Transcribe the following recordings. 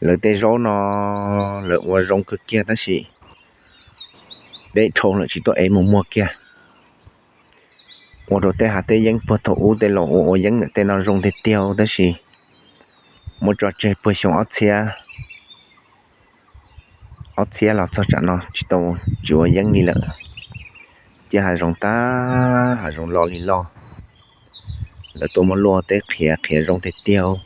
Lawv tej zaub no lawv ua zoo kawg kiag tab sis deb dhau lawm tsis tuaj ev mus muag kiag. Ua rau tej hav teb yeeb puag thaum ub tej laus ua ua yeeb ntawm tej no zoo tiag tiag tab sis muab tso tseg puag xyoo ob txhiab, ob txhiab los txog tsam no tsis tau, tsis ua yeeb li lawm. Ciaj hav zoov tag, hav zoov los li los, lawv tuaj muab luaj teb qhiav, qhiav zoo tiag tiag.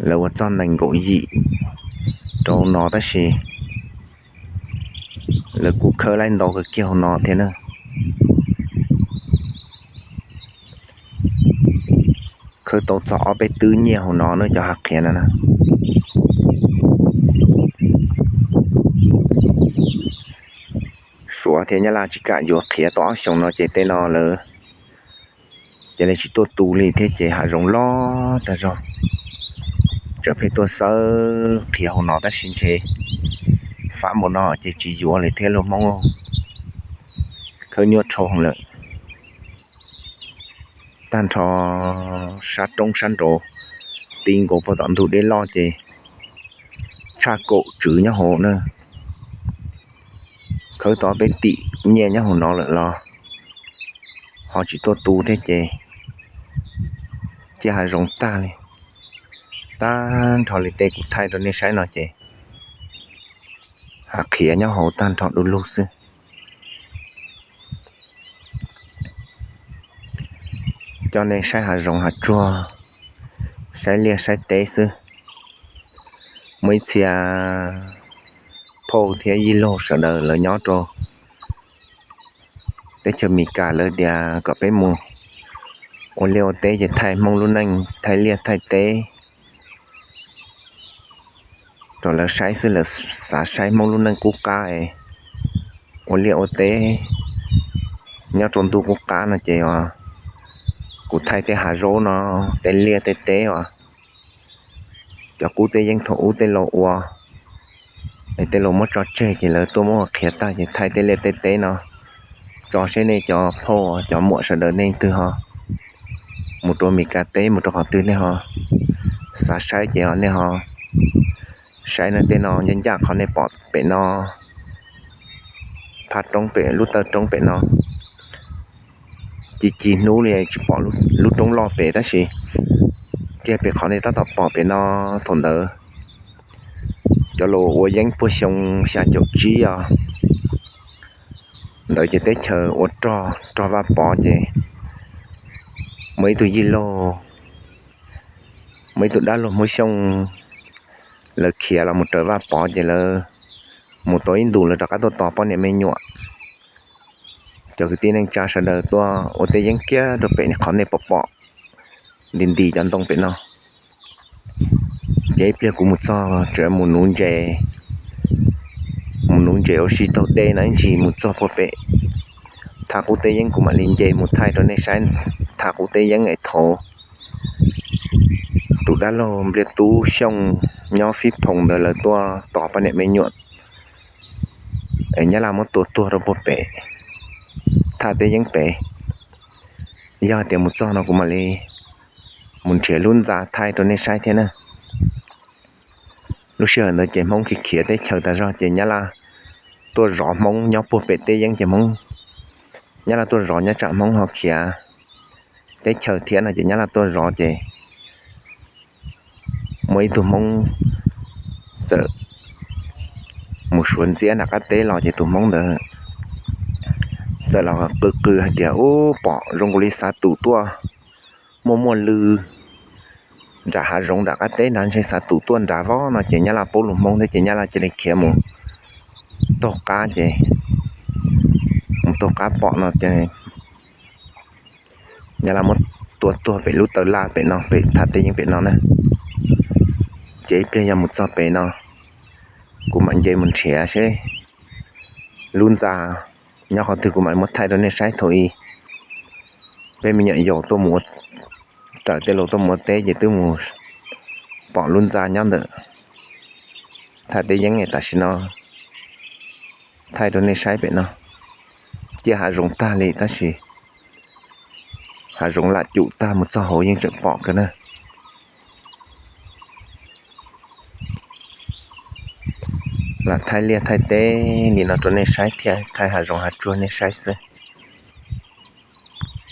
Lawv ua txog nees nkaum yim rau no tab sis lawv kuj khawb laib ntau kawg kiag hauv no thiab na. Khawb tau txog ob peb twb nyiaj hauv no na cov hav qhiav no na. Suav thiab Nyab Laj tsis kam yuav qhiav tau ob xyoos no ces tej no lawv cia li tsis tuaj tu li thiab ces hav zoov los tag zog. Tseem pheej tuaj xawb qhiav hauv no tab sis ntshe fab npaum no ces tsis yuav li thiab lauj Hmoob. Khawb nyuaj dhau lawm. Tag nrho sab roob sab nraud ti nkaus puag tom ntug dej loj ces tshaj kaum tswv nyob hauv na. Khawb tau peb tim nyiaj nyob hauv no lawm los ho tsis tuaj tu thiab ces ciaj hav zoov tag li. Tag nrho li tej kuv thaij rau nej saib no ces hav qhiav nyob hauv tag nrho du lug xwb. Coj nej saib hav zoov hav tsuag, saib liaj saib teb xwb. Muaj ib txhia phauj thiab yij laug sawv daws lawv nyob rau teb chaws Amelikas lawv tias kom peb mus ua liaj ua teb ces thaij Hmoob lub neej, thaij liaj thaij teb rau lawv saib xwb, lawv xav saib Hmoob lub neej qub qab es ua liaj ua teb nyob rau ntuj qub qab no ces kuv thaij tej hav zoov no, tej liaj tej teb os, cov qub teb yeeb thaum ub tej laus ua, tej laus muab tso tseg ces lawv tuaj muab ua qhiav tag ces thaij tej liaj tej teb no tso seb nej cov phauj cov muam sawv daws nej twg ho mus rau Amelikas teb mus rau qhov twg nej ho xav saib ces nej ho saib no. Tej no ncaj ncaj qhov nej pom pem no, phab roob pem lub taw roob pem no, ci ci hnub li tsis pom lub roob loj pem tab sis kiag pem qhov nej tab tom pom pem no, thaum ntawd cov laus ua yeeb puag xyoo xya caum tsib os, ntawd ces teb chaws ua rog, rog Vaj Pov ces muaj ib tug yij laug, muaj ib tug dab laug Hmoob Xyooj, lawv khiav los mus raws Vaj Pov ces lawv mus tau ib ntus lawv rov qab tuaj tos poj niam me nyuam. Cov kwv tij neej tsa sawv daws tuaj ua teb yeeb kiag rau pem qhov nej pom pom nti nti cov ntoo pem no. Ces ib pliag kuv mus txog tseem mus nuv ntses, mus nuv ntses ua si taug dej no ib ntsis mus txog puag pem thaj qub teb yeeb kuv mam li nce mus thaij rau nej saib thaj qub teb yeeb es thaum tus dab laug Npliaj Tub Xyooj nyob Fib Phoom ntawd lawv tuaj tos poj niam me nyuam es Nyab Laj muab tua tuag rau puag pem thaj teb yeeb pem. Yog hais tias mus txog no kuv mam li mus nrhiav lub ntxa thaij rau nej saib thiab na. Lub sij hawm ntawd ces Hmoob khiav khiav teb chaws tas zog ces Nyab Laj tuaj zov Hmoob nyob puag pem teb yeeb ces Hmoob, Nyab Laj tuaj zov nyob tsam Hmoob ho khiav teb chaws thiab no ces Nyab Laj tuaj zov ces muaj ib tug Hmoob txawm mus suav ntxiab nram qab teb los ces tus Hmoob ntawd txawm los qw qw hais tias, Ub, pom zoo nkaus li xav tus tuaj muaj muaj lw nram hav zoov nram qab teb nrad, ntshe xav tus tuaj nrad vov no ces Nyab Laj paub lus Hmoob thiab ces Nyab Laj cia li khiav mus taug qab ces mus taug qab pom no ces Nyab Laj muab tua tuag pem lub taw laj pem no, pem thaj teb yeeb pem no na. Ces ib pliag yog mus txog pem no, kuv mam nce mus nrhiav seb lub ntxa nyob qhov twg kuv mam muab thaij rau nej saib thaum ub peb me nyuam yaus tuaj mus ua, raws tej laus tuaj mus ua teb ces twb mus pom lub ntxa nyob ntawm thaj teb yeeb tam sim no thaij rau nej saib pem no. Ciaj hav zoov tag li tab sis hav zoov lam cum tag mus txog hauv yeej tseem pom kawg na. Lam thaij liaj thaij teb li no rau nej saib thiab thaij hav zoov hav tsuag nej saib xwb.